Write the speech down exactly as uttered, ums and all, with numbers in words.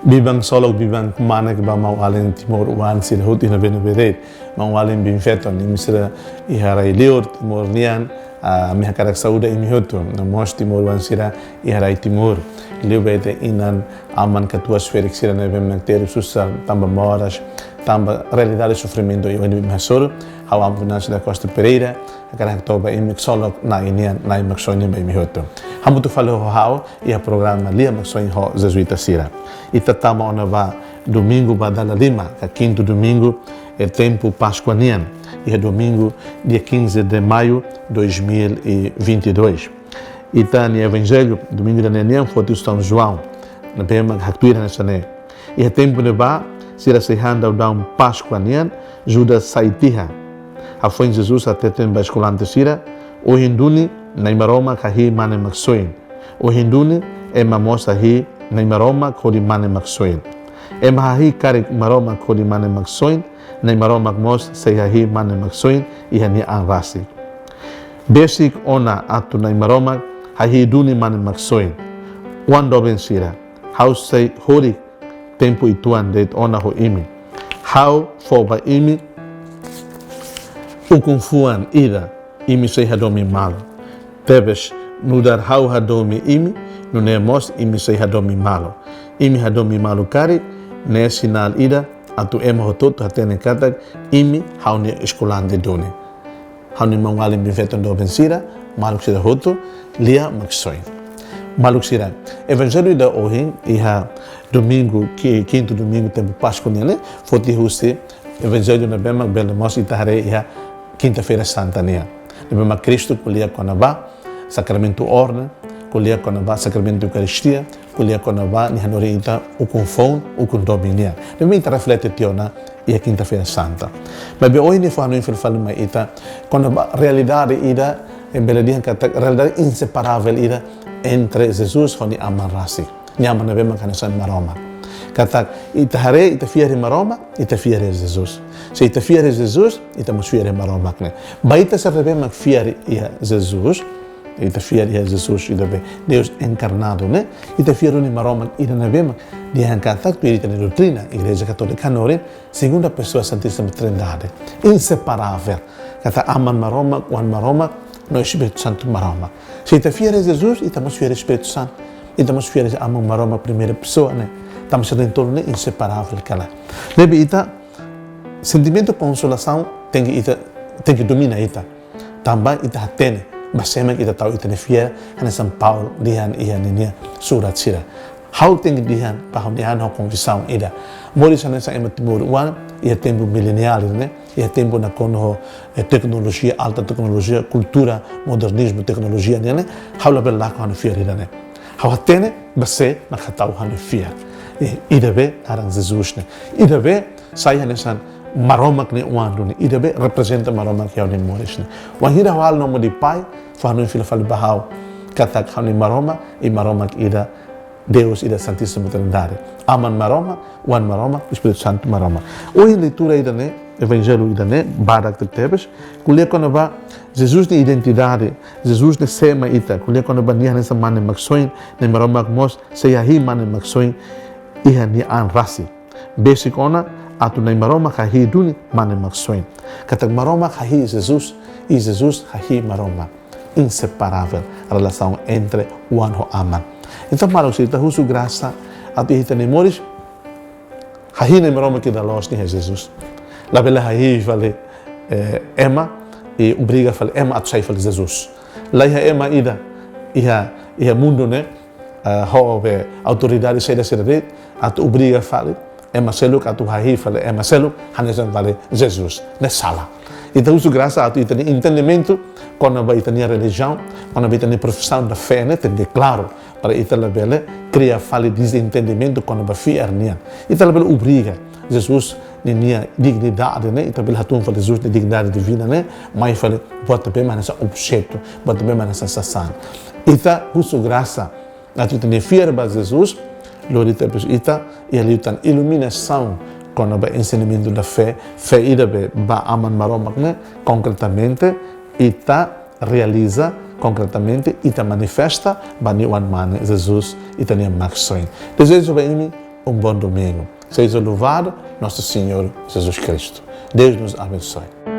Biban ksolok, biban kmanek ba maun-alin timoroan sira hotu iha ne'ebé-ne'ebé de'it. Maun-alin Bin Feton, imi sira iha rai-liur Timor nian, ah, ami hakarak saúda imi hotu. No mós timoroan sira iha rai Timor. Liu ba ita-nia inan-aman katuas-ferik sira ne'ebé mak terus susar tanba moras, tanba realidade sofrimentu iha ne'ebé mak hasoru. Ha'u Amu Venâncio da Costa Pereira, hakarak hato'o ba imi ksolok Na'i nian, Na'i Maksoin nian ba imi hotu. Hamutuk fali ho ha'u iha programa Lia Maksoin ho Jezuita sira. Ita tama ona ba domingu ba dala lima, ka kintu domingu iha tempu Páskua nian, iha domingu dia quinze de maio dois mil e vinte e dois. Ita-nia evanjellu domingu ida-ne'e nian foti husi São João, ne'ebé mak haktuir hanesan ne'e: Iha tempu ne'ebá, sira sei han daudaun Páskua nian, Judas sai tiha. Hafoin Jesus hateten ba eskolante sira: Ohin duni Na'i Maromak hahi'i Mane Maksoin. Ohin duni ema mós hahi'i Na'i Maromak hodi Mane Maksoin. Ema hahi'i karik Maromak hodi Mane Maksoin, Na'i Maromak mós sei hahi'i Mane Maksoin iha nia an rasik. Besik ona atu Na'i Maromak hahi'i duni Mane Maksoin. Oan doben sira, ha'u sei horik tempu uitoan de'it ona ho imi. Ha'u fó ba imi ukun-fuan ida, imi sei hadomi malu. Tebes, nu'udar ha'u hadomi imi, nune'e mós imi sei hadomi malu. Imi hadomi malu karik, ne'e sinál ida atu ema hotu-hotu hatene katak imi ha'u-nia eskolante duni. Ha'u-nia maun-alin Bin Feton doben sira, maluk sira hotu, Lia Maksoin. Maluk sira, evanjellu ida ohin, iha domingu, ki-, kintu domingu tempu Páskua nian ne'e, foti husi evanjellu ne'ebé mak bele mós ita haree iha Kinta-feira Santa nian. Ne'ebé mak Kristu ko'alia kona-ba sakramentu orne, ko'alia kona-ba sakramentu Eukaristia, ko'alia kona-ba nia hanorin ita ukun-foun, ukun-doben nian. Ne'ebé ita reflete tiha ona iha Kinta-feira Santa. Maibé ohin nia fó hanoin fila fali mai ita kona-ba realidade ida, eh, bele dehan katak realidade inseparável ida entre Jesus ho nia Aman rasik. Nia Aman ne'ebé mak hanesan Maromak. Katak ita haree, ita fiar iha Maromak, ita fiar iha Jesus. Se ita fiar iha Jesus, ita mós fiar iha Maromak ne'e. Ba ita sira ne'ebé mak fiar iha Jesus, ita fiar iha Jesus ida be Deus enkarnadu ne'e, ita fiar duni Maromak ida ne'ebé mak dehan katak tuir ita-nia doutrina Igreja Katólika hanorin, segunda pessoa Santíssima Trindade, inseparável. Katak Aman Maromak, Oan Maromak, no Espíritu Santu Maromak. Se ita fiar iha Jesus, ita mós fiar iha Espíritu Santu. Ita mós fiar iha Aman Maromak primeira pessoa ne'e. Tanba sira na'in-tolu ne'e inseparável ka lae. Ne'ebé ita sentimentu konsolasaun tenke ita, tenke domina ita. Tanba ita hatene ba sé mak ita tau ita-nia fiar, hanesan Paulo dehan iha ninia surat sira. Ha'u tenke dehan ba ha'u-nia an ho konviksaun ida. Moris hanesan ema timoroan iha tempu mileniál ne'e, iha tempu nakonu ho, eh, teknolojia, alta teknolojia, kultura, modernizmu, teknolojia nian ne'e, ha'u labele lakon ha'u-nia fiar ida-ne'e. Ha'u hatene ba sé mak hatau ha'u-nia fiar. Eh, ida be naran Jesus ne'e. Ida be sai hanesan Maromak nia Oan duni, ida be reprezenta Maromak iha ha'u-nia moris ne'e. Wainhira ha'u halo nomor de Pai, fó hanoin fila fali ba ha'u katak ha'u-nia Maromak, iha Maromak ida, Deus ida, Santíssima Trindade. Aman Maromak, Oan Maromak, Espíritu Santu Maromak. Ohin leitura ida-ne'e, evanjellu ida-ne'e, badak tebetebes, ko'alia kona-ba Jesus nia identidade, Jesus ne'e sé mak ita, ko'alia kona-ba nia hanesan Mane Maksoin, Na'i Maromak mós sei hahi'i Mane Maksoin iha nia an rasik. Besik ona atu Na'i Maromak hahi'i duni Mane Maksoin. Katak Maromak hahi'i Jesus, i Jesus hahi'i Maromak. Inseparável relasaun entre Oan ho Aman. Entaun, maluk sira, ita husu grasa atu iha ita-nia moris hahi'i Na'i Maromak ida loos, nia Jesus. Labele hahi'i fali, eh, ema, i obriga fali ema atu sai fali Jesus. La iha ema ida iha, iha mundu ne'e, eh, ho be autoridade saida sira de'it atu obriga fali ema seluk atu hahi'i fali ema seluk hanesan fali Jesus. Ne'e sala. Ita husu grasa atu ita-nia entendimentu kona-ba ita-nia relijiaun, kona-ba ita-nia profissão da fé ne'e tenke klaru, para ita labele kria fali dezentendimentu kona-ba fiar nian. Ita labele obriga Jesus ninia dignidade ne'e, ita bele hatún fali Jesus nia dignidade divina ne'e mai fali buat ne'ebé mak hanesan objetu, buat ne'ebé mak hanesan sasán. Ita husu grasa atu ita-nia fiar ba Jesus, lori tebes ita iha liután iluminasaun kona-ba ensinamentu da fé, fé ida be ba Aman Maromak ne'e, konkretamente ita realiza, konkretamente ita manifesta ba nia Oan-Mane Jesus, ita-nia Maksoin. Dezeja ba imi um bom domingo. Seja louvado nosso Senhor Jesus Cristo. Deus nos abençoe.